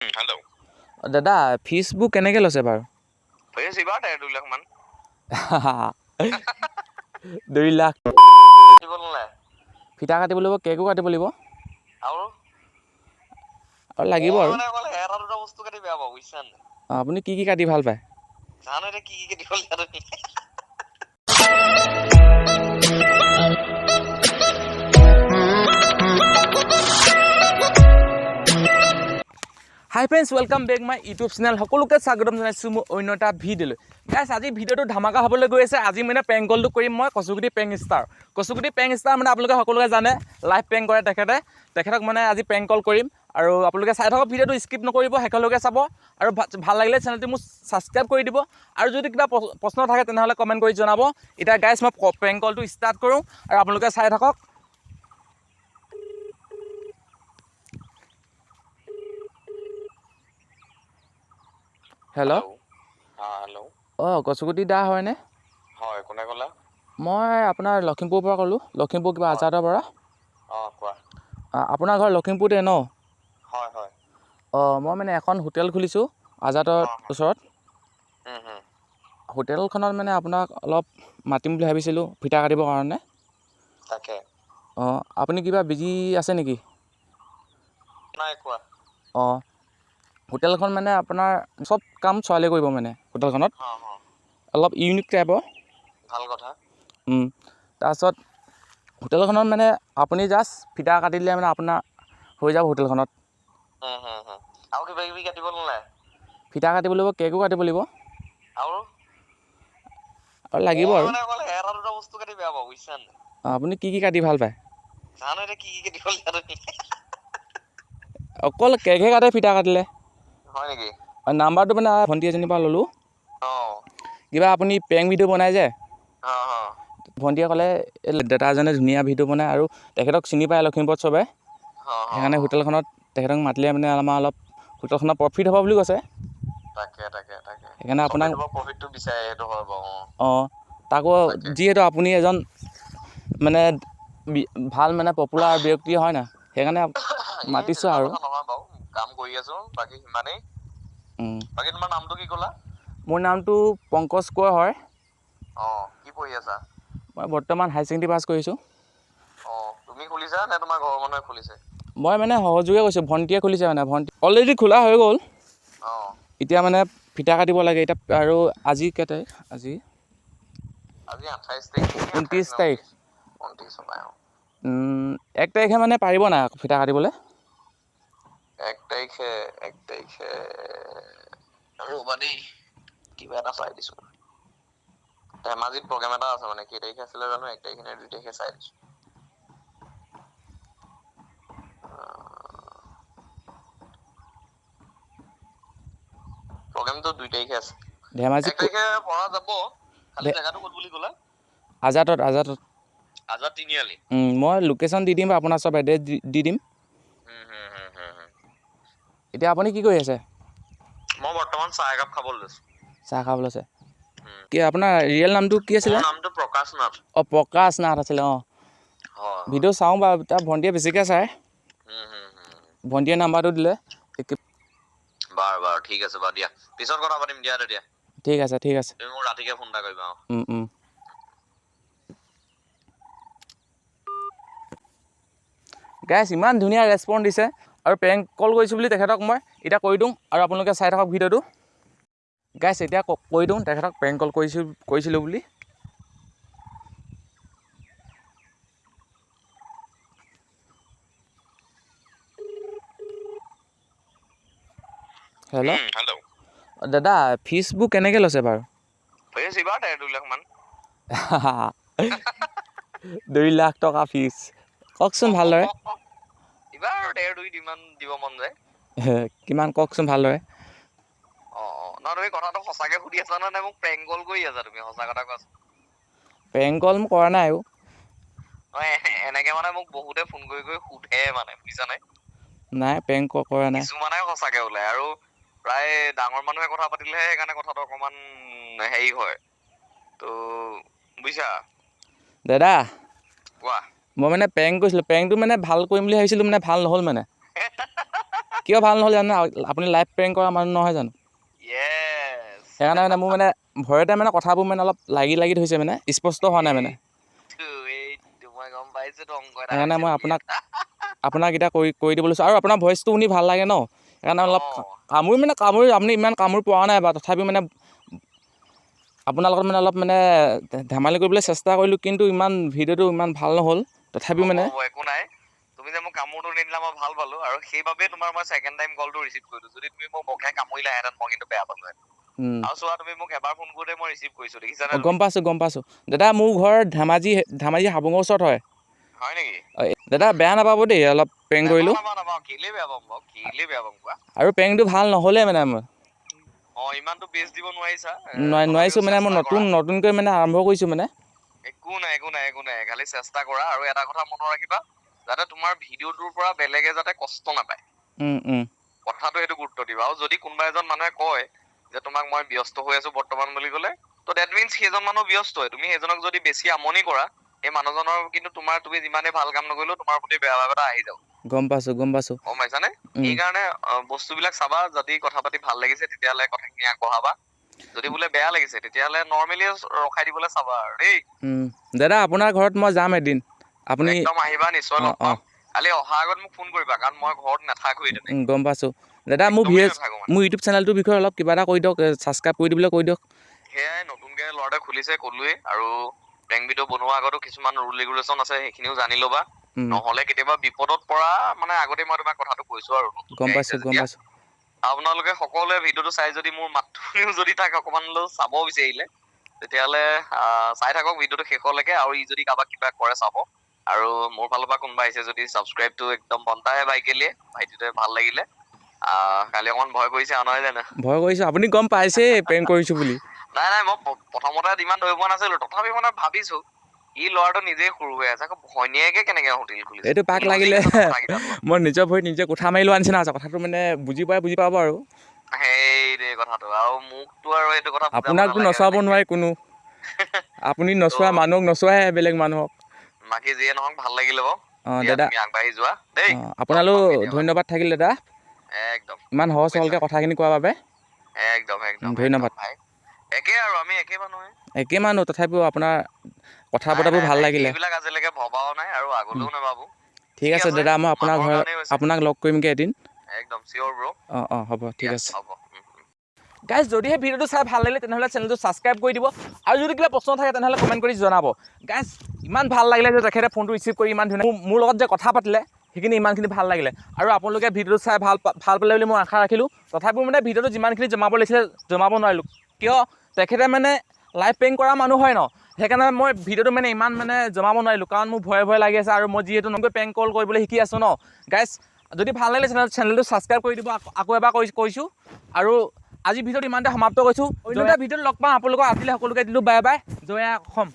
Hello'. দাদা, ফিজবোৰ কেনেকৈ লৈছে বাৰু? ফিজ এইবাৰ 1.5-2 লাখ মান। 2 লাখ? দিব নাই। ফিটা কাটিব লাগিব, কেকো কাটিব লাগিব। আৰু? আৰু লাগিব। মই আৰু মানে অকল এটা দুটা বস্তু কাটি বেয়া পাওঁ, বুজিছা নাই? অঁ, আপুনি কি কি কাটি ভাল পায়? জানো এতিয়া কি কি কাটিব লাগে তুমি। Hi friends, welcome back my YouTube channel. সকলোকে স্বাগতম জনাইছোঁ মোৰ অন্য এটা ভিডিঅ'লৈ। গাইছ, আজি ভিডিঅ'টো ধামাকা হ'বলৈ গৈ আছে। আজি মানে প্ৰেংক কলটো কৰিম মই কচুগুটি প্ৰেংক ষ্টাৰ। কচুগুটি প্ৰেংক ষ্টাৰ মানে আপোনালোকে সকলোৱে জানে, লাইভ প্ৰেংক কৰে তেখেতে। তেখেতক মানে আজি প্ৰেংক কল কৰিম আৰু আপোনালোকে চাই থাকক ভিডিঅ'টো, স্কিপ নকৰিব, শেষলৈকে চাব। আৰু ভাল লাগিলে চেনেলটো মোৰ ছাবস্ক্ৰাইব কৰি দিব আৰু যদি কিবা প্ৰশ্ন থাকে তেনেহ'লে কমেণ্ট কৰি জনাব। এতিয়া গাইছ, মই প্ৰেংক কলটো ষ্টাৰ্ট কৰোঁ আৰু আপোনালোকে চাই থাকক। হেল্ল'। অঁ, হেল্ল'। অঁ, কচুগুটি দা হয়নে? হয়, কোনে ক'লা? মই আপোনাৰ লখিমপুৰৰ পৰা ক'লোঁ, লখিমপুৰ কিবা আজাদৰ পৰা। অঁ, কোৱা। আপোনাৰ ঘৰ লখিমপুৰতে ন? হয় হয়। অঁ, মই মানে এখন হোটেল খুলিছোঁ আজাদৰ ওচৰত। হোটেলখনত মানে আপোনাক অলপ মাতিম বুলি ভাবিছিলোঁ ফিটা কাটিবৰ কাৰণে। তাকে। অঁ, আপুনি কিবা বিজি আছে নেকি? নাই, কোৱা। অঁ, হোটেলখন মানে আপোনাৰ চব কাম ছোৱালীয়ে কৰিব মানে হোটেলখনত। অঁ অঁ অলপ ইউনিক টাইপৰ। ভাল কথা। তাৰপাছত হোটেলখনত মানে আপুনি জাষ্ট ফিটা কাটি দিলে মানে আপোনাৰ হৈ যাব হোটেলখনত। আৰু কিবা কিবি কাটিব নাই? ফিটা কাটিব লাগিব, কেকো কাটিব লাগিব। আৰু? আৰু লাগিব। মই আৰু মানে অকল এটা দুটা বস্তু কাটি বেয়া পাওঁ, বুজিছা নাই? অঁ, আপুনি কি কি কাটি ভাল পায়? জানো এতিয়া কি কি কাটিব লাগে তুমি। অকল কেকহে কাটে ফিটা কাটিলে। হয় নেকি? আৰু নাম্বাৰটো মানে ভণ্টি এজনীৰ পৰা ল'লোঁ। কিবা আপুনি প্ৰেংক ভিডিঅ' বনাই যে। অঁ অঁ ভণ্টিয়ে ক'লে এই দাদা এজনে ধুনীয়া ভিডিঅ' বনায় আৰু তেখেতক চিনি পায় লখিমপুৰত চবে। অঁ সেইকাৰণে হোটেলখনত তেখেতক মাতিলে মানে আমাৰ অলপ হোটেলখনত প্ৰফিট হ'ব বুলি কৈছে। তাকে তাকে তাকে। সেইকাৰণে আপোনাক প্ৰফিটটো বিচাৰে, সেইটো হয় বাৰু, অঁ। অঁ, তাকো তাকে। যিহেতু আপুনি এজন মানে ভাল মানে পপুলাৰ ব্যক্তি হয় না, সেইকাৰণে এই মাতিছোঁ তেনেকুৱা আৰু। কথা নহয় বাৰু, কাম কৰি আছো, বাকী সিমানেই। বাকী তোমাৰ নামটো কি ক'লা? মোৰ নামটো পংকজ কোঁৱৰ হয়। অঁ, কি পঢ়ি আছা? মই বৰ্তমান হায়াৰ ছেকেণ্ডেৰী পাছ কৰিছোঁ। অঁ, তুমি খুলিছা নে তোমাৰ ঘৰৰ মানুহে খুলিছে? মই মানে সহযোগে কৈছোঁ, ভণ্টিয়ে খুলিছে। মানে ভণ্টি অলৰেডি খোলা হৈ গ'ল। এতিয়া মানে ফিটা কাটিব লাগে এতিয়া। আৰু আজি কেই তাৰিখ আজি? আজি 28 তাৰিখ নেকি? 29 28 নে তাৰিখ। 29, 29 হ'ব পাই, অঁ। 1 তাৰিখে মানে পাৰিব নাই ফিটা কাটিবলৈ? 1 তাৰিখে, 1 তাৰিখে, ৰ'বা দেই, কিবা এটা চাই দিছোঁ। ধেমাজিত প্ৰগ্ৰেম এটা আছে, মানে কেই তাৰিখে আছিলে জানো, 1 তাৰিখে নে 2 তাৰিখে চাই দিছোঁ। প্ৰগ্ৰেমটো 2 তাৰিখে আছে। ধেমাজি 1 তাৰিখে পৰা যাব খালি। জেগাটো ক'ত বুলি ক'লা? আজাদত, আজাদত। আজাদ তিনিআলি। মই লোকেশ্যন দি দিম বা আপোনাৰ চব এড্ৰেছ দি দিম। হুম, হুম, হুম, হুম, হুম। এতিয়া আপুনি কি কৰি আছে? মই বৰ্তমান চাহ একাপ খাবলৈ লৈছোঁ। চাহ খাবলৈ আছে। উম। কি আপোনাৰ ৰিয়েল নামটো কি আছিলে? মোৰ নামটো প্ৰকাশ নাথ। অঁ, প্ৰকাশ নাথ আছিলে, অঁ। হয়। ভিডিঅ' চাওঁ বাৰু, তাৰ ভণ্টিয়ে বেছিকৈ চায়। হুম, হুম, হুম। ভণ্টিয়ে নাম্বাৰটো দিলে। বাৰু বাৰু, ঠিক আছে বাৰু, দিয়া, পিছত কথা পাতিম দিয়া তেতিয়া। ঠিক আছে, ঠিক আছে। তুমি মোক ৰাতিকে ফোন এটা কৰিবা, অঁ। গাইছ, ইমান ধুনীয়া ৰেচপঞ্চ দিছে আৰু প্ৰেংক কল কৰিছোঁ বুলি তেখেতক মই এতিয়া কৰি দিওঁ আৰু আপোনালোকে চাই থাকক ভিডিঅ'টো। গাইছ, এতিয়া কৈ দিওঁ তেখেতক প্ৰেংক কল কৰিছিলোঁ বুলি। হেল্ল'। হেল্ল'। দাদা, ফিজবোৰ কেনেকৈ লৈছে বাৰু? ফিজ এইবাৰ 1.5-2 লাখ মান। 2 লাখ টকা ফিজ? কওকচোন ভালদৰে। এইবাৰ আৰু ডেৰ দুই যিমান দিব মন যায়। কিমান, কওকচোন ভালদৰে। অঁ অঁ নহয়, তুমি কথাটো সঁচাকে সুধি আছা নে, নে মোক প্ৰেংক কল কৰি আছা তুমি? সঁচা কথা কোৱাচোন। প্ৰেংক কল মই কৰা নাই আৰু। নহয়, এনেকে মানে মোক বহুতে ফোন কৰি কৰি সোধে মানে, বুজিছানে? নাই, প্ৰেংক কৰা নাই। কিছুমানে সঁচাকে ওলায় আৰু প্ৰায় ডাঙৰ মানুহে কথা পাতিলেহে সেইকাৰণে কথাটো অকণমান হেৰি হয় তো, বুজিছা? দাদা। কোৱা। মই মানে প্ৰেংক কৰিছিলোঁ, প্ৰেংকটো মানে ভাল কৰিম বুলি ভাবিছিলোঁ, মানে ভাল নহ'ল মানে। কিয় ভাল নহ'ল জানে? আপুনি লাইভ প্ৰেংক কৰা মানুহ নহয় জানো? য়েছ। সেইকাৰণে মানে মোৰ মানে ভয়তে মানে কথাবোৰ মানে অলপ লাগি লাগি ধৰিছে, মানে স্পষ্ট হোৱা নাই মানে। এইটো মই গম পাইছো, অংক এটা সেইকাৰণে হৈছে মই বুলি। আপোনাক আপোনাক এতিয়া কৰি কৰি দিব লৈছোঁ আৰু আপোনাৰ ভইচটো শুনি ভাল লাগে ন, সেইকাৰণে অলপ কামুৰি মানে কামুৰি আপুনি ইমান কামুৰি পোৱা নাই বাৰু, তথাপিও মানে আপোনাৰ লগত মানে অলপ মানে ধেমালি কৰিবলৈ চেষ্টা কৰিলোঁ, কিন্তু ইমান ভিডিঅ'টো ইমান ভাল নহ'ল, তথাপিও হ'ব। মানে হ'ব, একো নাই। তুমি যে মোক কামোৰটো নিদিলা, মই ভাল পালো আৰু সেইবাবে তোমাৰ মই ছেকেণ্ড টাইম কলটো ৰিচিভ কৰিলো। যদি তুমি মোক মখে কামুৰিলাহেঁতেন, মই কিন্তু বেয়া পালোহেঁতেন। আৰু চোৱা, তুমি মোক এবাৰ ফোন কৰোঁতে মই ৰিচিভ কৰিছো, দেখিছানে তুমি? গম পাইছোঁ, গম পাইছোঁ দাদা। মোৰ ঘৰ ধেমাজি, ধেমাজি হাবুঙৰ ওচৰত হয়। হয় নেকি? দাদা, বেয়া নাপাব দেই, অলপ প্ৰেংক নাপাওঁ। কৰিলোঁ। নাপাওঁ, নাপাওঁ। কেলে বেয়া পাম বাৰু? কেলে বেয়া পাম কোৱা? আৰু প্ৰেংকটো ভাল নহ'লে মানে মই অ, ইমানটো বেষ্ট দিব নোৱাৰিছা, তথাপিও নোৱাৰিছোঁ মানে মই চেষ্টা নতুন কৰা। নতুনকৈ মানে আৰম্ভ কৰিছোঁ মানে। একো নাই, একো নাই, একো নাই। খালি চেষ্টা কৰা আৰু এটা কথা মনত ৰাখিবা, যাতে তোমাৰ ভিডিঅ'টোৰ পৰা বেলেগে যাতে কষ্ট নাপায়। উম, উম। কথাটো সেইটো গুৰুত্ব দিবা। আৰু যদি কোনোবা এজন মানুহে কয় যে তোমাক মই ব্যস্ত হৈ আছো বৰ্তমান বুলি ক'লে, ত that means সেইজন মানুহ ব্যস্ত হয়। তুমি সেইজনক যদি বেছি আমনি কৰা, সেই মানুহজনৰ কিন্তু তোমাৰ, তুমি যিমানেই ভাল কাম নকৰিলেও তোমাৰ প্ৰতি বেয়া ভাৱ এটা আহি যাব। গম পাইছোঁ, গম পাইছোঁ। গম পাইছানে? সেইকাৰণে বস্তুবিলাক চাবা। যদি কথা পাতি ভাল লাগিছে, তেতিয়াহ'লে কথাখিনি আগবঢ়াবা। যদি বোলে বেয়া লাগিছে, তেতিয়াহ'লে নৰ্মেলি ৰখাই দিবলৈ চাবা আৰু দেই। দাদা, আপোনাৰ ঘৰত মই যাম এদিন, আপুনি একদম আহিবা, নিশ্চয় লগ পাম। খালি অহাৰ আগত মোক ফোন কৰিবা, কাৰণ মই ঘৰত নাথাকোৱেই তেনেকে। গম পাইছোঁ দাদা। মোৰ একদমেই নাথাকো মানে। মোৰ ইউটিউব চেনেলটোৰ বিষয়ে অলপ কিবা এটা কৈ দিয়ক, ছাবস্ক্ৰাইব কৰি দিবলৈ কৈ দিয়ক। সেয়াই, নতুনকে ল'ৰাটোৱে খুলিছে ক'লোৱেই। আৰু প্ৰেংক ভিডিঅ' বনোৱাৰ আগতো কিছুমান ৰুল ৰেগুলেশ্যন আছে, সেইখিনিও জানি ল'বা। নহ'লে কেতিয়াবা বিপদত পৰা মানে আগতে মই তোমাক কথাটো কৈছো আৰু নতুনকে গম আহিছে পাইছোঁ, গম যেতিয়া। পাইছোঁ। আপোনালোকে সকলোৱে ভিডিঅ'টো চাই যদি মোৰ মাতটো শুনিও যদি তাক অকণমান হ'লেও চাব বিচাৰিলে, তেতিয়াহ'লে চাই থাকক ভিডিঅ'টো শেষলৈকে। আৰু ই যদি কাৰোবাক কিবা কৰে চাব। আৰু মোৰ ফালৰ পৰা কোনোবা আহিছে যদি ছাবস্ক্ৰাইবটো একদম बनता है भाई के लिए। ভাইটিটোৱে ভাল লাগিলে। কালি অকণমান ভয় কৰিছে আৰু, নহয় জানো? ভয় কৰিছোঁ, আপুনি গম পাইছেই প্ৰেংক কৰিছোঁ বুলি। নাই নাই, মই প্ৰথমতে ইমান ধৰিব পৰা নাছিলো। তথাপি মানে ভাবিছো, ই ল'ৰাটো নিজেই সৰু হৈ আছে, আকৌ ভনীয়েকে কেনেকে হোটেল খুলিছে? এইটো পাক লজিক লাগিলে। আছে ন কথাকেইটাত। মই নিজৰ ভৰিত নিজে কোঠা মাৰি লোৱা নিচিনা হৈছে কথাটো, মানে বুজি পাই বুজি পাব আৰু। সেইটোৱে কথাটো। আৰু মোকতো আৰু সেইটো কথা বুজাব আপোনাকতো নালাগে নচোৱাব বেলেগকে। নোৱাৰে কোনো। আপুনি নচোৱা মানুহক নচোৱাহে বেলেগ মানুহক। বাকী যিয়ে নহওক, ভাল লাগিলে বাৰু। অঁ। দিয়া, দাদা। তুমি আগবাঢ়ি যোৱা দেই। অঁ, আপোনালৈও লগ পাম কেতিয়াবা। ধন্যবাদ থাকিল দাদা, একদম। ইমান সহজ সৰলকৈ কথাখিনি কোৱাৰ বাবে। একদম, একদম। ধন্যবাদ। একদম ভাই, একে আৰু আমি একে মানুহে। একে মানুহ, তথাপিও আপোনাৰ কথা নাই, বতৰাবোৰ নাই, ভাল নাই, লাগিলে। এইবিলাক আজিলৈকে ভবাও নাই আৰু আগলৈও নাভাবো। ঠিক আছে দাদা, মই আপোনাৰ মানুহৰ ঘৰ কাৰণেই হৈছে। আপোনাক লগ কৰিমগৈ এদিন। একদম চিয়'ৰ ব্ৰ। অঁ অঁ হ'ব, ঠিক আছে। হ'ব। উম, উম। গাইজ, যদিহে ভিডিঅ'টো চাই ভাল লাগিলে, তেনেহ'লে চেনেলটো ছাবস্ক্ৰাইব কৰি দিব আৰু যদি কিবা প্ৰশ্ন থাকে, তেনেহ'লে কমেণ্ট কৰি জনাব। গাইজ, ইমান ভাল লাগিলে যে তেখেতে ফোনটো ৰিচিভ কৰি ইমান ধুনীয়া মোৰ লগত যে কথা পাতিলে, সেইখিনি ইমানখিনি ভাল লাগিলে। আৰু আপোনালোকে ভিডিঅ'টো চাই ভাল পালে বুলি মই আশা ৰাখিলোঁ। তথাপিও মানে ভিডিঅ'টো যিমানখিনি জমাব লাগিছিলে জমাব নোৱাৰিলোঁ। কিয়? তেখেতে মানে লাইভ প্ৰেংক কৰা মানুহ হয় ন, সেইকাৰণে মই ভিডিঅ'টো মানে ইমান মানে জমাব নোৱাৰিলোঁ, কাৰণ মোৰ ভয়ে ভয়ে লাগি আছে আৰু মই যিহেতু নতুনকৈ প্ৰেংক কল কৰিবলৈ শিকি আছোঁ ন। গাইজ, যদি ভাল লাগিলে চেনেলটো ছাবস্ক্ৰাইব কৰি দিব, আকৌ এবাৰ কৈছোঁ। আৰু আজি ভিডিঅ'টো ইমানতে সমাপ্ত কৰিছোঁ। অন্য এটা ভিডিঅ'ত লগ পাম আপোনালোকক। আজিলৈ সকলোকে দিলোঁ বাই বাই। জয় আই অসম।